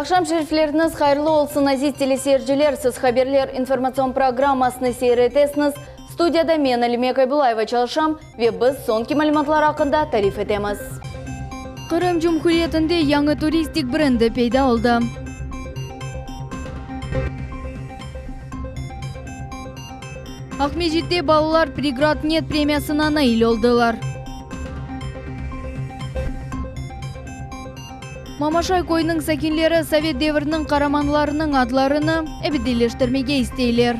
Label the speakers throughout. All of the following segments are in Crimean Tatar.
Speaker 1: Aqşam şerifleriñiz hayırlı olsun, aziz teleseyirciler! Siz Haberler informatsion programmasını seyir etesiñiz. Studiyada men, Alime Kaybulayeva çalışam ve biz soñki malümatlar aqqında tarif etemiz. Qırım Cumhuriyetinde yañı turistik brendi peyda oldı. Aqmescitte balalar Prigradnet premiyasına nail oldılar. Mamaşay köyüniñ sakinleri sovet deviriniñ qaramanlarınıñ adlarını ebediyleştirmege isteyler.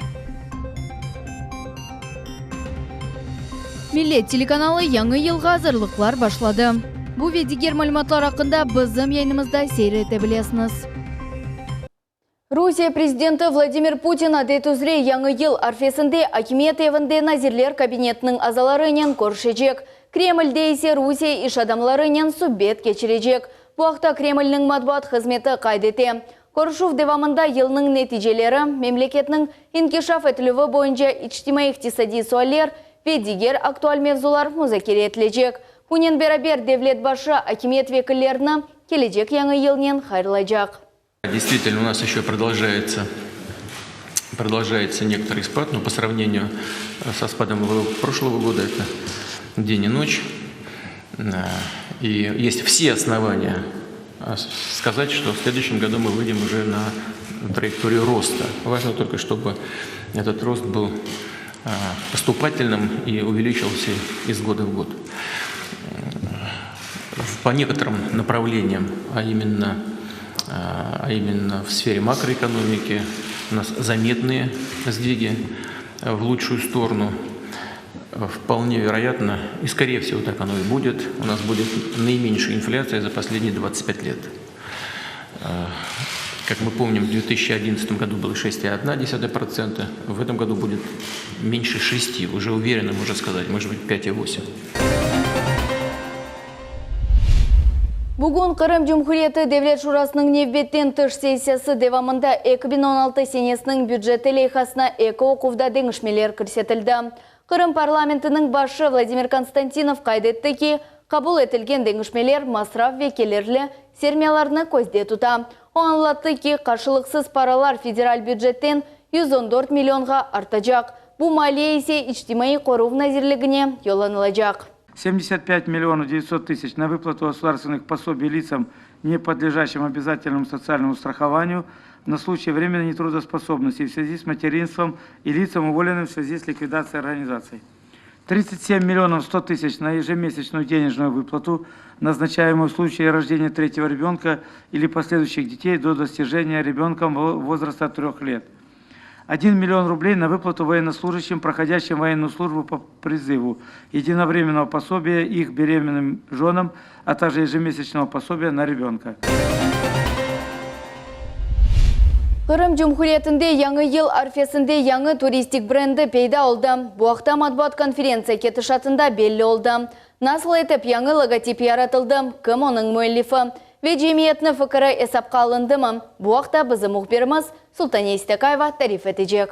Speaker 1: Millet telekanalı yañı yılğa azırlıqlar başladı. Bu ve diger malümatlar aqqında bizim yayınımızda seyir ete bilesiñiz. Rusiye prezidenti Vladimir Putin adet üzre Yañı yıl arfesinde akimiyet evinde Nazirler Kabinetiniñ azalarınen körüşecek. Kremlde ise Rusiye iş adamlarınen subet keçirecek. Bu aqta Kremlniñ matbuat hızmeti qayd ete. Körüşüv devamında yılnıñ neticeleri, memleketniñ inkişaf etilüvi boyunca içtimaiy-iqtisadiy sualler ve diger aktual mevzular muzakere etilecek. Bunen beraber devlet başı akimiyet vekillerini kelecek Yañı yılnen hayırlaycaq.
Speaker 2: Действительно, у нас еще продолжается продолжается некоторый спад, но по сравнению со спадом прошлого года это день и ночь. И есть все основания сказать, что в следующем году мы выйдем уже на траекторию роста. Важно только, чтобы этот рост был поступательным и увеличился из года в год. По некоторым направлениям, а именно, а именно в сфере макроэкономики, у нас заметные сдвиги в лучшую сторону. Вполне вероятно, и скорее всего так оно и будет, у нас будет наименьшая инфляция за последние 25 лет. Как мы помним, в 2011 году было 6,1%, в этом году будет меньше 6, уже уверенно можно сказать, может быть 5,8.
Speaker 1: Bugün Qırım Cumhuriyeti Devlet Şurasınıñ nevbetten tış sessiyası devamında 2016 senesiniñ büceti leyhasına eki oquvda deñişmeler kirsetildi. Qırım parlamentiniñ başı Vladimir Konstantinov qayd etti ki, qabul etilgen deñişmeler masraf ve kelirli sermiyalarnı közde tuta. O añlattı ki, qarşılıqsız paralar federal bücetten 114 millionğa artacaq, bu maliye ise İçtimaiy qoruv nazirligine yollanılacaq.
Speaker 3: 75 millionov 900 тысяч на выплату государственных пособий лицам, не подлежащим обязательному социальному страхованию на случай временной нетрудоспособности в связи с материнством и лицам, уволенным в связи с ликвидацией организаций. 37 миллионов 100 тысяч на ежемесячную денежную выплату, назначаемую в случае рождения третьего ребенка или последующих детей до достижения ребенком возраста трех лет. 1 миллион рублей на выплату военнослужащим, проходящим военную службу по призыву, единовременного пособия их беременным женам, а также ежемесячного пособия на ребенка.
Speaker 1: Qırım Cumhuriyetinde Yañı yıl arfesinde yañı turistik brendi peyda oldı. Bu aqta matbuat konferentsiya ketişatında belli oldı. Nasıl etip yañı logotip yaratıldı, kim onıñ müellifi ve cemiyetniñ fikiri esapqa alındımı? Bu aqta bizim mühbirimiz Sultaniye İstekayeva tarif etecek.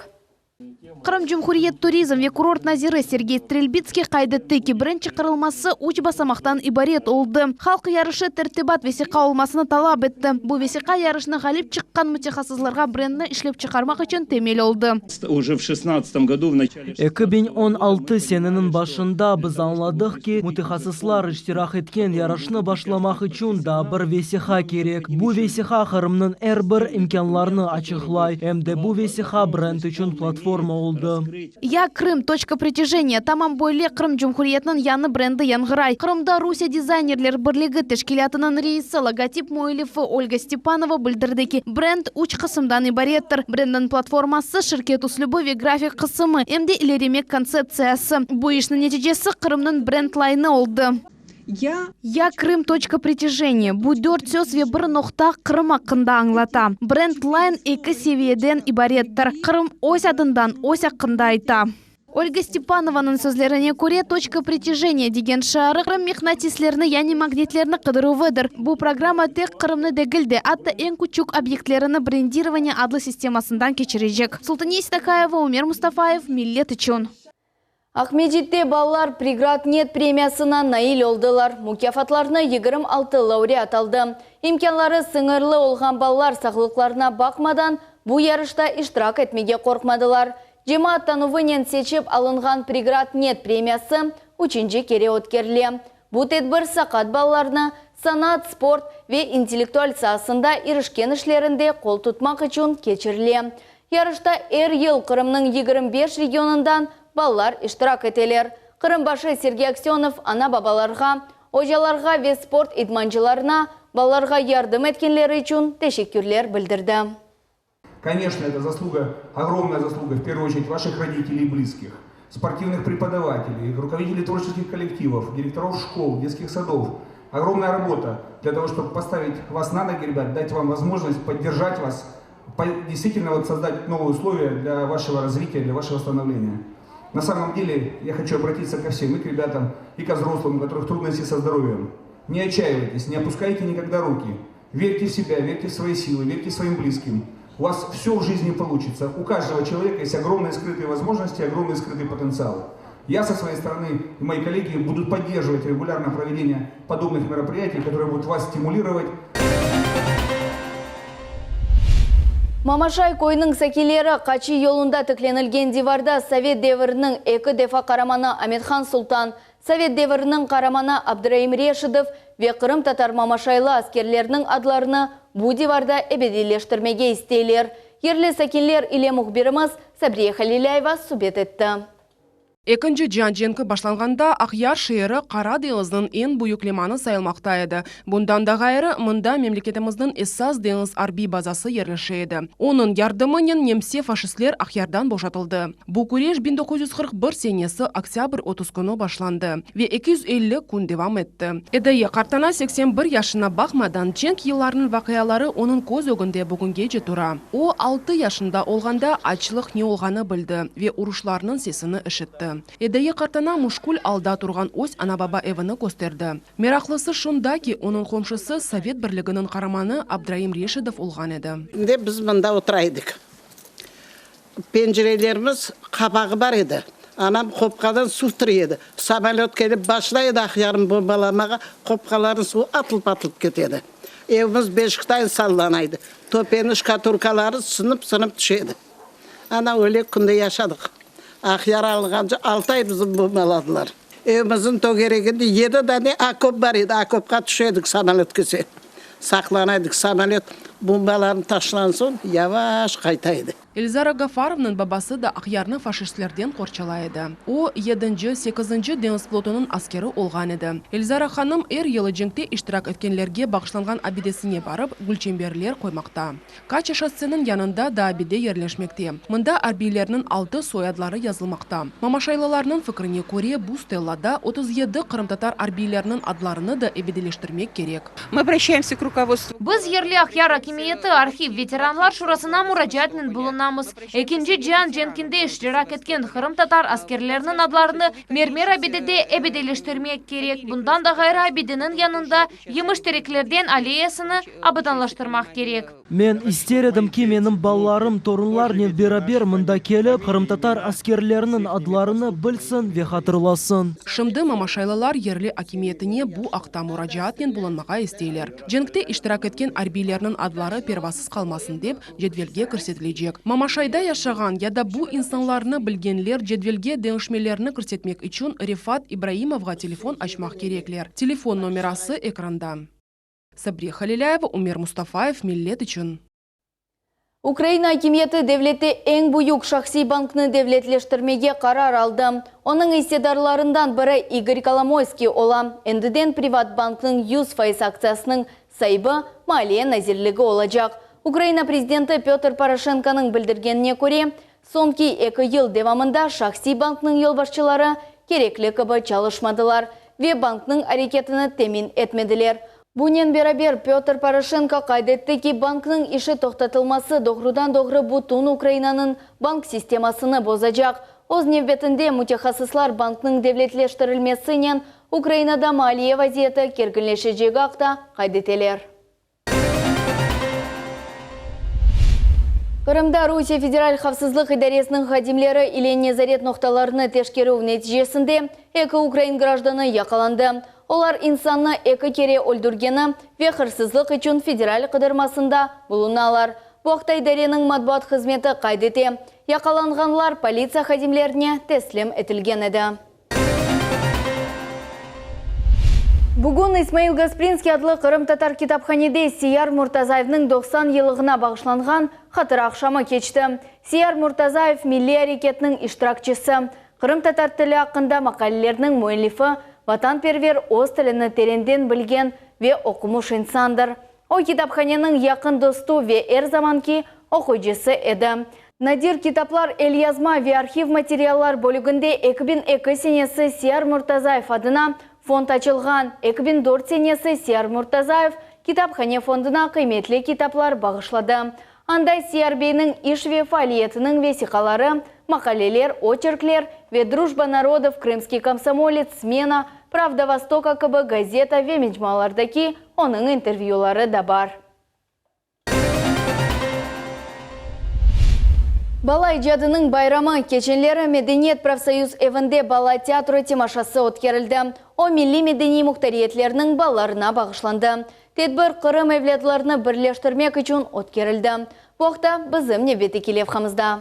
Speaker 4: Qırım Cumhuriyet turizm ve kurort naziri Sergey Strelbitskiy qayd etti ki, brend çıqarılması üç basamaqtan ibaret oldı. Halq yarışı tertibat vesiqa olmasını talap etti. Bu vesiqa yarışnı ğalip çıqqan mütehassıslarğa brendni işlep çıqarmaq içün temel oldı.
Speaker 5: 2016 seneniñ başında biz añladıq ki, mütehassıslar iştirak etken yarışnı başlamaq içün daa bir vesiqa kerek. Bu vesiqa Qırımnıñ er bir imkânlarını açıqlay, em de bu vesiqa brend içün platforma oldı.
Speaker 4: Ya Krım, toçka pritâjeniya, tamam böyle Qırım Cumhuriyetiniñ yañı brendi yañğıray. Qırımda Rusiye dizaynerler birligi teşkilâtınıñ reisi, logotip müellifi Olga Stepanova bildirdi ki, brend üç qısımdan ibarettir, brendniñ platforması, şirket üslübi ve grafik qısımı, em de ileremek kontseptsiyası. Bu işniñ neticesi Qırımnıñ brend-laynı oldı. Ya Krım, toçka pritâjeniya, bu dört söz ve bir noqta Qırım aqqında añlata. Brend-layn eki seviyeden ibarettir. Qırım öz adından öz aqqında ayta. Olga Stepanovanıñ sözlerine köre, Toçka pritâjeniya degen şiarı Qırım mıqnatislerini, yani magnitlerni qıdıruvıdır. Bu programma tek Qırımnı degil de, atta eñ küçük obyektlerini brendirovaniye adlı sistemasından keçirecek. Sultaniye Sitakaeva, Umer Mustafayev, Millet içün.
Speaker 1: Aqmescitte balalar Prigrad net premiyasına nail oldılar. Mukâfatlarnı 26 laureat aldı. İmkânları sıñırlı olğan balalar sağlıqlarına baqmadan, bu yarışta iştirak etmege qorqmadılar. Cemaat tanuvınen seçip alınğan Prigrad net premiyası üçünci kere ötkerile. Bu tedbir saqat balalarnı sanat, sport ve intellektual saasında irişken işlerinde qol tutmaq içün keçirile. Yarışta er yıl Qırımnıñ 25 regionından balalar iştirak eteler. Qırım başı Sergey Aksönov ana-babalarğa, ocalarğa ve sport idmancılarına balalarğa yardım etkenleri içün teşekkürler bildirdi.
Speaker 6: Конечно, это заслуга, огромная заслуга, в первую очередь, ваших родителей и близких, спортивных преподавателей, руководителей творческих коллективов, директоров школ, детских садов. Огромная работа для того, чтобы поставить вас на ноги, ребят, дать вам возможность поддержать вас, действительно вот создать новые условия для вашего развития, для вашего становления. На самом деле, я хочу обратиться ко всем, и к ребятам, и к взрослым, у которых трудности со здоровьем. Не отчаивайтесь, не опускайте никогда руки. Верьте в себя, верьте в свои силы, верьте своим близким. У вас все в жизни получится. У каждого человека есть огромные скрытые возможности, огромный скрытый потенциал. Я со своей стороны и мои коллеги будут поддерживать регулярно проведение подобных мероприятий, которые будут вас стимулировать.
Speaker 1: Mamaşay köyüniñ sakinleri Qaçı yolunda tiklenilgen divarda sovet deviriniñ eki defa qaramanı Amethan Sultan, sovet deviriniñ qaramanı Abduraim Reşidov ve qırımtatar mamaşaylı askerleriniñ adlarını bu divarda ebediyleştirmege isteyler. Yerli sakinler ile mühbirimiz Sabriye Halilâyeva subet etti.
Speaker 7: Ekinci cian cenki başlanğanda Aqyar şeeri Qara deñizniñ eñ büyük limanı sayılmaqta edi. Bundan da ğayrı, mında memleketimizniñ esas deñiz arbiy bazası yerleşe edi. Onıñ yardımınen nemse-faşistler Aqyardan boşatıldı. Bu küreş 1941 senesi oktâbr 30 künü başlandı ve 250 kün devam etti. Edaye qartana 81 yaşına baqmadan, cenk yıllarınıñ vaqiaları onıñ köz ögünde bugüngece tura. O, altı yaşında olğanda açlıq ne olğanı bildi ve uruşlarnıñ sesini işitti. Edaye qartana müşkül alda turğan öz ana-baba evini kösterdi. Meraqlısı şunda ki, onıñ qomşusı Sovet Birliginiñ Qaramanı Abdraim Reşidov olğan edi.
Speaker 8: Şimdi biz mında otura edik. Pencerelerimiz qapağı bar edi. Anam qopqadan suv tırıy edi. Samolöt kelip başlay edi Aqyarnı bombalamağa, qopqalarnıñ suvu atılıp-atılıp kete edi. Evimiz beşiktayın sallana edi. Töpeniñ şkaturkaları sınıp-sınıp tüşe edi. Ana öyle künde yaşadıq. Aqyar alınğance altı ay bizni bombaladılar. Evimizniñ tögereginde yedi dane okop bar edi, okopqa tüşe edik samolöt kelse. Saqlana edik, samolöt bombalarını taşlağan soñ yavaş qayta edi.
Speaker 7: Elzara Gafarovnıñ babası da Aqyarnı faşistlerden qorçalay edi. O, yedinci, sekizinci deñiz flotunıñ askeri olğan edi. Elzara hanım er yılı cenkte iştirak etkenlerge bağışlanğan abidesine barıp, gülçemberler qoymaqta. Kaça şosseniñ yanında da abide yerleşmekte. Mında arbiylerniñ altı soyadları yazılmaqta. Mamaşaylılarnıñ fikrine köre, bu stellada 37 qırımtatar arbiylerniñ adlarını da ebedileştirmek kerek.
Speaker 9: Мы обращаемся к руководству.
Speaker 4: Biz yerli Aqyar akimiyeti, arhiv, veteranlar şurasına muracaatnen bulunamız. Ekinci cian cenkinde iştirak etken qırımtatar askerleriniñ adlarını mermer abidede ebedileştirmek kerek. Bundan da ğayrı abideniñ yanında yemiş tereklerden alleyasını abadanlaştırmaq kerek.
Speaker 5: Men ister edim ki, menim balalarım torunlarnen beraber mında kelip, qırımtatar askerleriniñ adlarını bilsin ve hatırlasın.
Speaker 7: Şimdi mamaşaylılar yerli akimiyetine bu aqta muracaatnen bulunmağa isteyler. Cenkte iştirak etken arbiylerniñ adları pervasız qalmasın dep, cedvelge kirsetilecek. Mamaşayda yaşağan ya da bu insanlarnı bilgenler cedvelge deñişmelerni kirsetmek içün Refat İbraimovğa telefon açmaq kerekler. Telefon nomerası ekranda. Sabriye Halilâyeva, Umer Mustafayev, Millet içün.
Speaker 1: Ukraina akimiyeti devlette eñ büyük şahsiy banknı devletleştirmege qarar aldı. Onıñ issedarlarından biri İgor Kolomoyskiy ola. Endiden Privatbanknıñ 100% aktsiyasınıñ saibi Maliye nazirligi olacaq. Ukraina prezidenti Pötr Poroşenkonıñ bildirgenine köre, soñki eki yıl devamında şahsiy banknıñ yolbaşçıları kerekli kibi çalışmadılar ve banknıñ areketini temin etmediler. Bunen beraber, Pötr Poroşenko qayd etti ki, banknıñ işi toqtatılması doğrudan-doğru bütün Ukrainanıñ bank sistemasını bozacaq. Öz nevbetinde, mütehassıslar banknıñ devletleştirilmesinen Ukrainada maliye vaziyeti kerginleşecegi aqta qayd eteler. Qırımda Rusiye Federal havfsızlıq idaresiniñ hadimleri ile nezaret noqtalarını teşkerüv neticesinde eki ukrain grajdanı yaqalandı. Olar insannı eki kere öldürgeni ve hırsızlıq içün federal qıdırmasında bulunalar. Bu aqta idareniñ matbuat hızmeti qayd ete. Yaqalanğanlar politsiya hadimlerine teslim etilgen edi. Bugün İsmail Gasprinskiy adlı qırımtatar kitaphanede Siyar Murtazayevniñ 90 yıllığına bağışlanğan hatıra aqşamı keçti. Siyar Murtazayev milliy areketniñ iştirakçisi, qırımtatar tili aqqında maqalelerniñ müellifi, vatanperver, öz tilini terenden bilgen ve oqumış insandır. O, kitaphaneniñ yaqın dostu ve er zamanki oquyıcısı edi. Nadir kitaplar, elyazma ve arhiv materiallar bölüginde 2002 senesi Siyar Murtazayev adına fond açılğan. 2004 senesi Siyar Murtazayev kitaphane fonduna qıymetli kitaplar bağışladı. Anda Siyar beyniñ iş ve faaliyetiniñ vesiqaları, maqaleler, oçerkler ve Drujba narodov, Krımskiy komsomolets, Smena, Pravda Vostoka kibi gazeta ve mecmualardaki onıñ intervyuları da bar. Bala icadınıñ bayramı, keçenleri Medeniyet profsoyuz evinde bala teatro temaşası ötkerildi. O, milliy-medeniy muhtariyetlerniñ balalarına bağışlandı. Tedbir Qırım evlâdlarını birleştirmek içün ötkerildi. Bu aqta bizim nevbetteki levhamızda.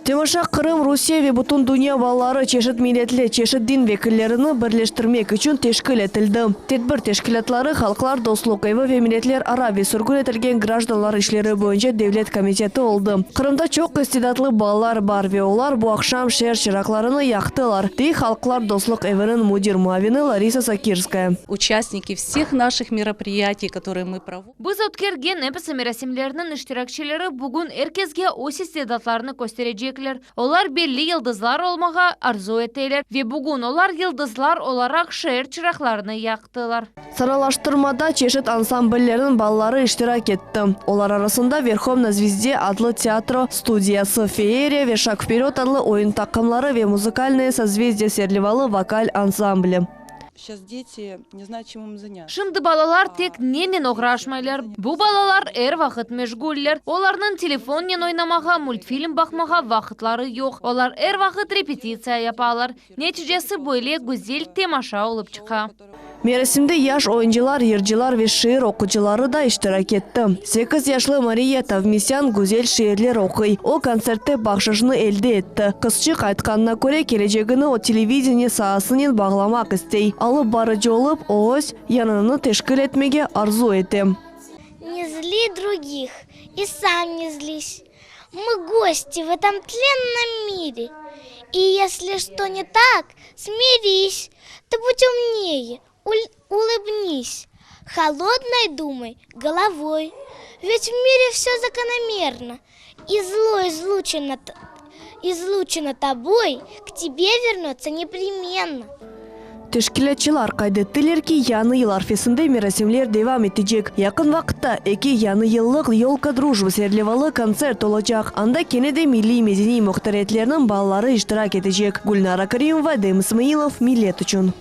Speaker 10: Temaşa Qırım, Rusiye ve bütün dünya balaları, çeşit milletli, çeşit din vekillerini birleştirmek içün teşkil etildi. Tedbir teşkilâtları Halqlar dostluq evi ve Milletlerara ve sürgün etilgen grajdanlar işleri boyunca devlet komiteti oldı. Qırımda çoq istidatlı balalar bar ve olar bu aqşam şeer çıraqlarını yaqtılar, dey Halqlar dostluq eviniñ müdir muavini Larisa Sokirskaya.
Speaker 11: Участники всех наших мероприятий, которые мы проводим.
Speaker 4: Biz ötkergen episi merasimlerniñ iştirakçileri bugün er kesge öz istidatlarını kösterecekler. Olar belli yıldızlar olmağa arzu eteler ve bugün olar yıldızlar olaraq şeer çıraqlarını yaqtılar.
Speaker 10: Sanalaştırmada çeşit ansambllerniñ balaları iştirak etti. Olar arasında Verhom na zvezde adlı teatro studiyası, Feeriya ve Şag vpered adlı oyun taqımları ve Muzıkalnoye sozvezdiye serlevalı vokal ansambli.
Speaker 4: Şimdi balalar tek nenen oğraşmaylar. Bu balalar er vaqıt meşguller. Olarnıñ telefonnen oynamağa, multfilm baqmağa vaqıtları yoq. Olar er vaqıt repetitsiya yapalar. Neticesi böyle güzel temaşa olıp çıqa.
Speaker 10: Merasimde yaş oyuncılar, yırcılar ve şiir oqucıları da iştirak etti. Sekiz yaşlı Mariya Tavmesyan güzel şiirler oquy. O, kontsertte bahşışnı elde etti. Qızçıq aytqanına köre, kelecegini o televideniye saasınen bağlamaq istey. Alıp barıcı olıp, o öz yanınını teşkil etmege arzu ete.
Speaker 12: Ne zli drugih i sam ne zlis, mı gosti v etom tlennom mire, i esli çto ne tak, smiris, tı bud umneye, Ulыбnis, holodnoy dumay golovoy, Ведь в мире все закономерно, И зло излучено, излучено тобой К тебе вернется непременно.
Speaker 10: Teşkilâtçılar qayd ettiler ki, Yañı yıl arfesinde merasimler devam etecek. Yaqın vaqıtta eki yañı yıllıq Yolka drujbı serlevalı kontsert olacaq, anda kene de milliy-medeniy muhtariyetlerniñ balaları iştirak etecek. Gülnara Karimova, Edem İsmailov, Millet içün.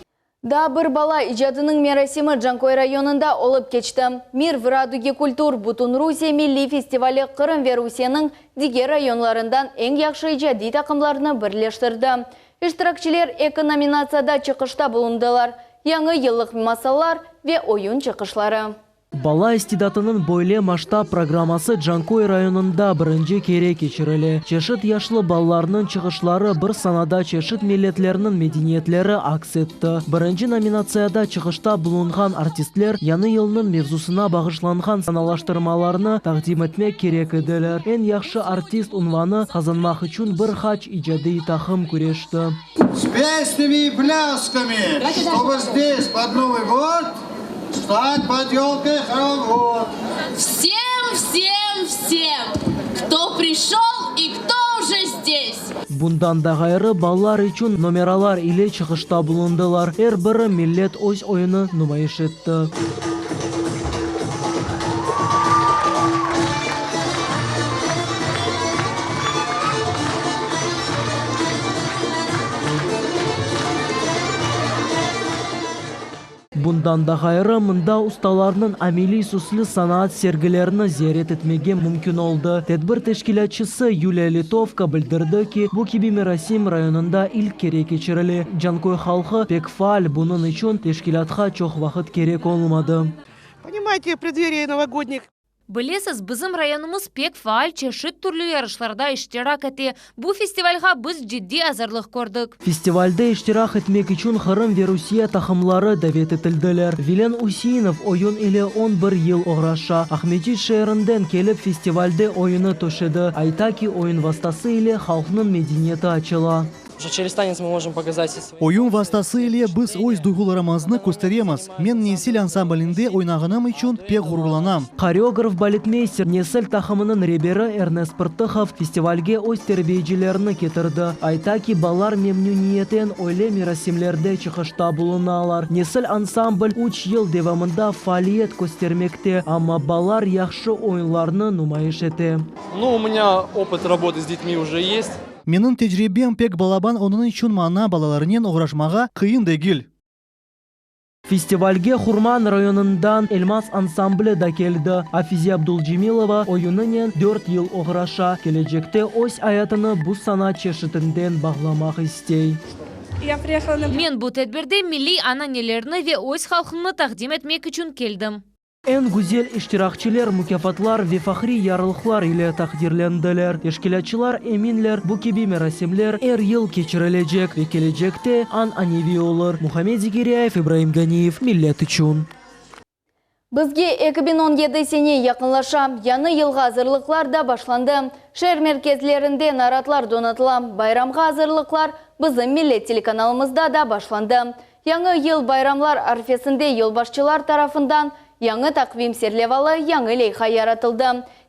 Speaker 1: Daa bir bala icadınıñ merasimi Canköy rayonında olıp keçti. Mir v raduge kultur Bütünrusiye milliy festivali Qırım ve Rusiyeniñ diger rayonlarından eñ yahşı icadiy taqımlarnı birleştirdi. İştirakçiler eki nominatsiyada çıqışta bulundılar, Yañı yıllıq masallar ve oyun çıqışları.
Speaker 5: Bala istidatınıñ böyle masştab programması Canköy rayonında birinci kere keçirile. Çeşit yaşlı balalarnıñ çıqışları bir sanada çeşit milletlerniñ medeniyetleri aks etti. Birinci nominatsiyada çıqışta bulunğan artistler Yañı yılnıñ mevzusına bağışlanğan sanalaştırmalarnı taqdim etmek kerek ediler. Eñ yahşı artist unvanı qazanmaq içün bir qaç icadiy taqım küreşti.
Speaker 13: S pesnyami i plâskami, çtoby zdes pod Novıy god vstat pod yolkoy horovod.
Speaker 14: Vsem, vsem, vsem, kto prişol i kto uje zdes!
Speaker 5: Bundan da ğayrı, balalar içün nomeralar ile çıqışta bulundılar. Er biri millet öz oyunı numayış etti. Bundan da ğayrı, mında ustalarnıñ ameliy süslü sanaat sergilerini ziyaret etmege mümkün oldı. Tedbir teşkilâtçısı Yuliya Litovko bildirdi ki, bu kibi merasim rayonında ilk kere keçirile. Canköy halqı pek faal, bunıñ içün teşkilâtqa çoq vaqıt kerek olmadı.
Speaker 9: Понимаете, в преддверии новогодних.
Speaker 14: Bilesiz, bizim rayonımız pek faal, çeşit türlü yarışlarda iştirak ete. Bu festivalğa biz ciddiy azırlıq kördik.
Speaker 5: Festivalde iştirak etmek içün Qırım ve Rusiye taqımları davet etildiler. Vilen Useinov oyun ile on bir yıl oğraşa. Aqmescit şeerinden kelip festivalde oyunı töşedi. Ayta ki, oyun vastası ile halqnıñ medeniyeti açıla.
Speaker 15: Oyun vastası ile biz öz duyğularımıznı kösteremiz. Men Nesil ansamblinde oynağanım içün pek ğururlanam.
Speaker 5: Horeograf-baletmeyster, Nesil taqımınıñ reberi Ernest Prtıhov festivalge öz terbiyecilerini ketirdi. Ayta ki, balalar memnüniyeten öyle merasimlerde çıqışta bulunalar. Nesil ansambl üç yıl devamında faaliyet köstermekte, amma balalar yahşı oyunlarnı numayış ete.
Speaker 16: Nu, u menya opıt rabotı s detmi uje est.
Speaker 15: Menim tecribem pek balaban, onıñ içün maña balalarnen oğraşmağa qıyın degil.
Speaker 5: Festivalge Qurman rayonından Elmaz ansambli da keldi. Afize Abdulcemilova oyunınen dört yıl oğraşa, kelecekte öz ayatını bu sanat çeşitinden bağlamaq istey.
Speaker 14: Men bu tedbirde milliy ananelerni ve öz halqımnı taqdim etmek içün keldim.
Speaker 5: Eñ güzel iştirakçiler mukâfatlar ve fahriy yarlıqlar ile taqdirlendiler. Teşkilâtçılar eminler, bu kibi merasimler er yıl keçirilecek ve kelecekte an-aneviy olur. Muhammed Zekiryayev, İbraim Ganiyev, Millet içün.
Speaker 1: Bizge 2017 sene yaqınlaşa. Yañı yılğa azırlıqlar da başlandı. Şeer merkezlerinde naratlar donatıla. Bayramğa azırlıqlar bizim Millet telekanalımızda da başlandı. Yañı yıl bayramlar arfesinde yolbaşçılar tarafından Yañı taqvim serlevalı yañı leyha yaratıldı.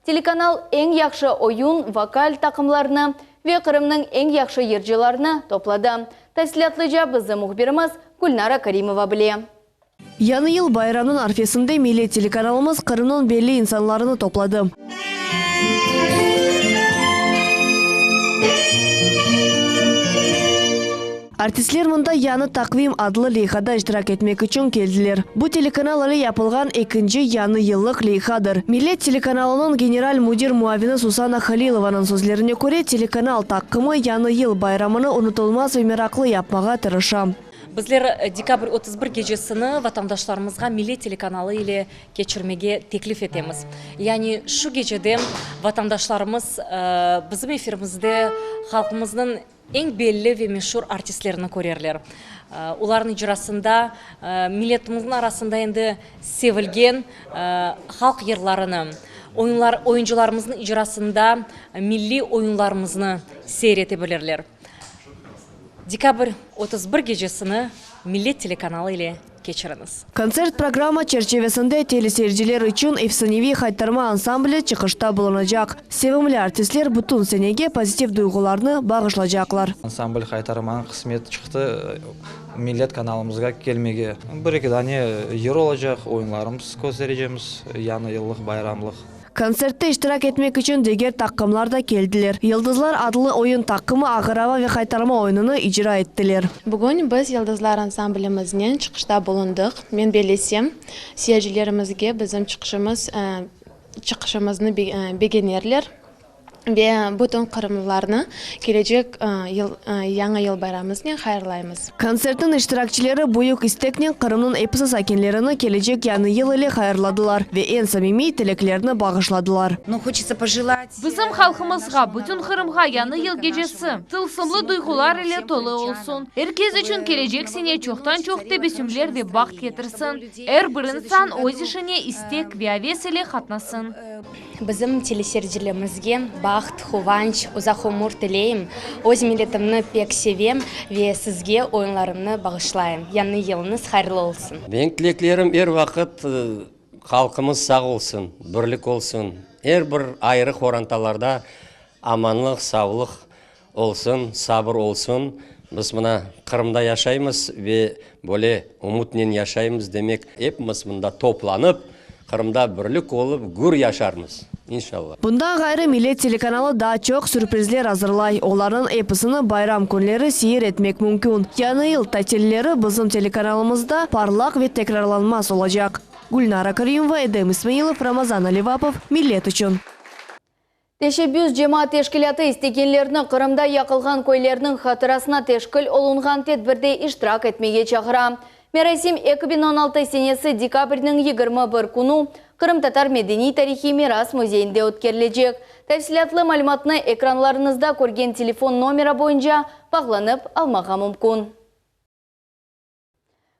Speaker 1: Telekanal eñ yahşı oyun, vokal taqımlarını ve Qırımnıñ eñ yahşı yırcılarını topladı. Tafsilâtlıca bizim mühbirimiz Gülnara Karimova bile.
Speaker 10: Yañı yıl bayramnıñ arfesinde Millet telekanalımız Qırımnıñ belli insanlarını topladı. Artistler mında Yañı taqvim adlı leyhada iştirak etmek içün keldiler. Bu telekanal ile yapılğan ekinci yañı yıllıq leyhadır. Millet telekanalınıñ general müdir muavini Susana Halilovanıñ sözlerine köre, telekanal taqımı Yañı yıl bayramını unutılmaz ve meraqlı yapmağa tırışa.
Speaker 17: Bizler dekabr 31 gecesini vatandaşlarımızğa Millet telekanalı ile keçirmege teklif etemiz. Yani şu gecede vatandaşlarımız bizim efirimizde halqımıznıñ eñ belli ve meşur artistlerini körerler. Olarnıñ icrasında milletimizniñ arasında endi sevilgen halq yırlarını, oyunlar, oyuncılarımıznıñ icrasında milliy oyunlarımıznı seyir ete bilirler. Dekabr 31 gecesini Millet telekanalı ile keçiriñiz.
Speaker 10: Kontsert programma çerçivesinde teleseyirciler içün efsaneviy Haytarma ansambli çıqışta bulunacaq. Sevimli artistler bütün senege pozitiv duyğularnı bağışlacaqlar.
Speaker 16: Ansambl Haytarmanıñ qısmet çıqtı Millet kanalımızğa kelmege. Bir-eki dane yır olacaq, oyunlarımız kösterecemiz, yañı yıllıq bayramlıq.
Speaker 10: Kontsertte iştirak etmek içün diger taqımlar da keldiler. Yıldızlar adlı oyun taqımı Ağır ava ve Haytarma oyunını icra ettiler.
Speaker 18: Bugün biz Yıldızlar ansamblimiznen çıqışta bulundıq. Men bellesem, seyircilerimizge bizim çıqışımız çıqışımıznı begenerler. Ve bütün qırımlılarnı kelecek yıl Yañı yıl bayramımıznen hayırlaymız.
Speaker 10: Kontsertniñ iştirakçileri büyük isteknen Qırımnıñ episi sakinlerini kelecek Yañı yıl ile hayırladılar ve eñ samimiy tileklerni bağışladılar.
Speaker 14: Bizim halqımızğa, bütün Qırımğa Yañı yıl gecesi tılsımlı duyğular ile tolu olsun. Er kes içün kelecek sene çoqtan-çoq tebessümler ve baht ketirsin. Er bir insan öz işine istek ve aves ile qatnasın.
Speaker 18: Bizim teleseyircilerimizge baht, quvanç, uzaq ömür tileyim. Öz milletimni pek sevem ve sizge oyunlarımnı bağışlayım. Yañı yılıñız hayırlı olsun!
Speaker 19: Menim tileklerim er vaqıt halqımız sağ olsun, birlik olsun, er bir ayrı qorantalarda amanlıq, savlıq olsun, sabır olsun. Biz mına Qırımda yaşaymız ve böyle ümütnen yaşaymız, demek, epimiz mında toplanıp, Qırımda birlik olıp, gür yaşarmız. İnşallah.
Speaker 10: Bundan ğayrı, Millet telekanalı daa çoq sürprizler azırlay, olarnıñ episini bayram künleri seyir etmek mümkün. Yañı yıl tatilleri bizim telekanalımızda parlaq ve tekrarlanmaz olacaq. Gülnara Kerimova, Edem İsmailov, Ramazan Alivapov, Millet içün.
Speaker 1: Teşebbüs cemaat teşkilâtı istegenlerni Qırımda yaqılğan köylerniñ hatırasına teşkil olunğan tedbirde iştirak etmege çağıra. Merasim 2016 senesi dekabrniñ 21 künü Qırımtatar medeniy-tarihiy miras müzeyinde ötkerilecek. Tafsilâtlı malümatnı ekranlarıñızda körgen telefon nomera boyunca bağlanıp almağa mümkün.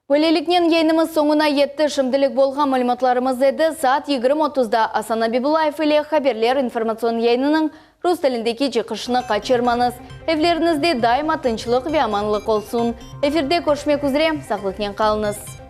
Speaker 1: Böyleliknen yayınımız soñuna yetti. Şimdilik bolğan malümatlarımız edi. Saat 20 otuzda Asan Abibullayev ile Haberler informatsion yayınınıñ rus tilindeki çıqışını qaçırmañız. Evleriñizde daima tınçlıq ve amanlıq olsun. Efirde körüşmek üzre, sağlıqnen qalıñız.